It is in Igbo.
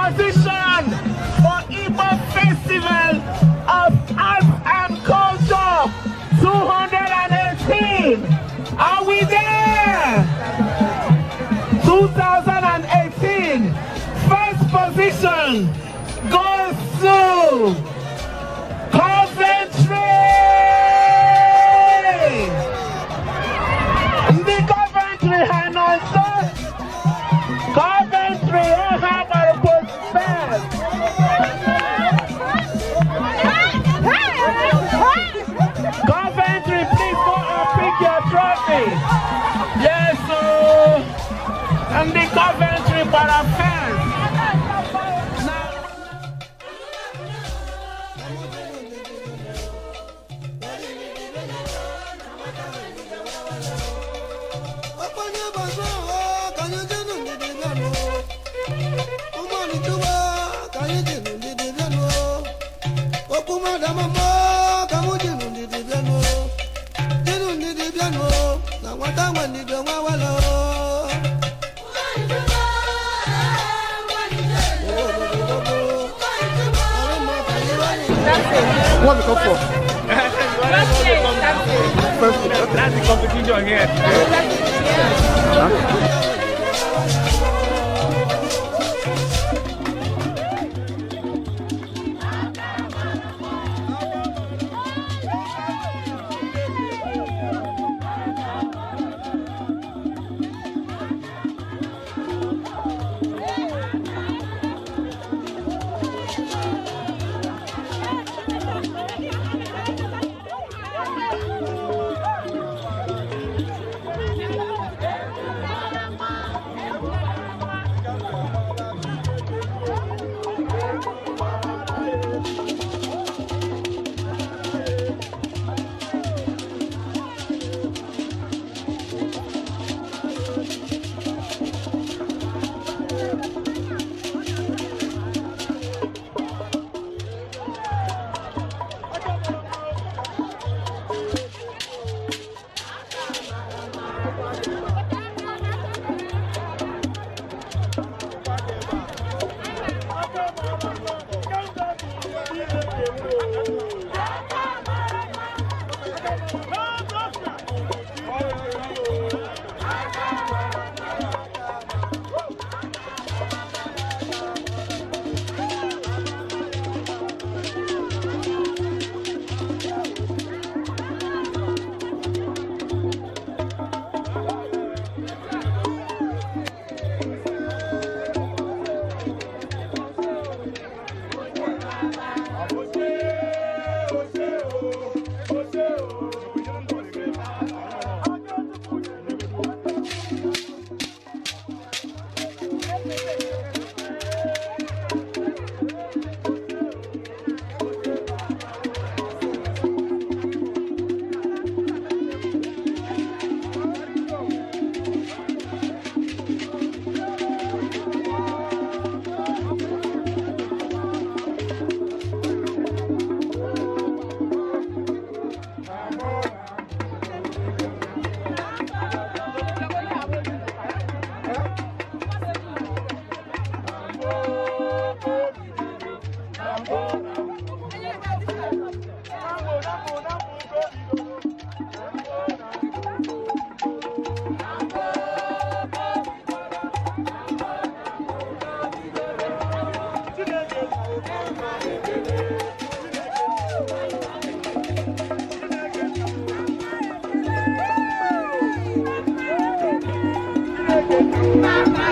Position for Igbo Festival of Arts and Culture 218. Are we there? 2018. First position goes to Coventry. Ndị Coventry ha nọ nso. Coventry ha gbara post first. Coventry, please go and pick your trophy. Yes, so and the Coventry gbara first. Now, Na nwata nwe ndidi onwe welo. What we come for? First place. That's the competition here. Huh? Mama.